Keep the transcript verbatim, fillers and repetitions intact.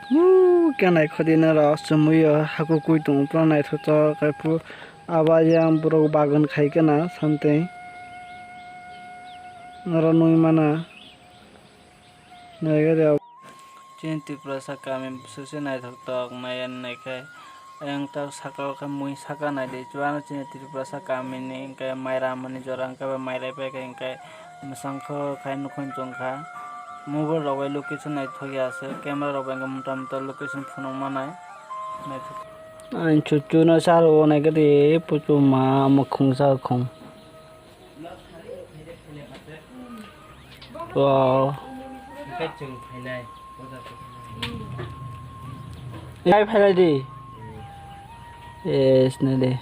Huu, khe naikhodi norok chumui o haku kui tongo, pura naithotok khe phu abo yang borok bagan khai khe na something norok nui mana. Naikhe de. Chini Tripura sa kami suse naithotok naiya naikhe. Ayang tak saka o khe mui saka naidi, chuano chini Tripura sa kami ni hwnkhe mai ramani jora hwnkhe bai mai raipai khe hwnkhe mwsang khe khai nukhung chwng kha. Mobile rok bai location naithok ya se, camera rok bai hwnkhe mota mota location phunuk manai. Naithok. Ang chuchuna saro naikhe de puchuma mukhung sa khung. Wow. Hingke chwng phainai, o jaga phainai. Lai phailai di. Hmm. Yes, nai de.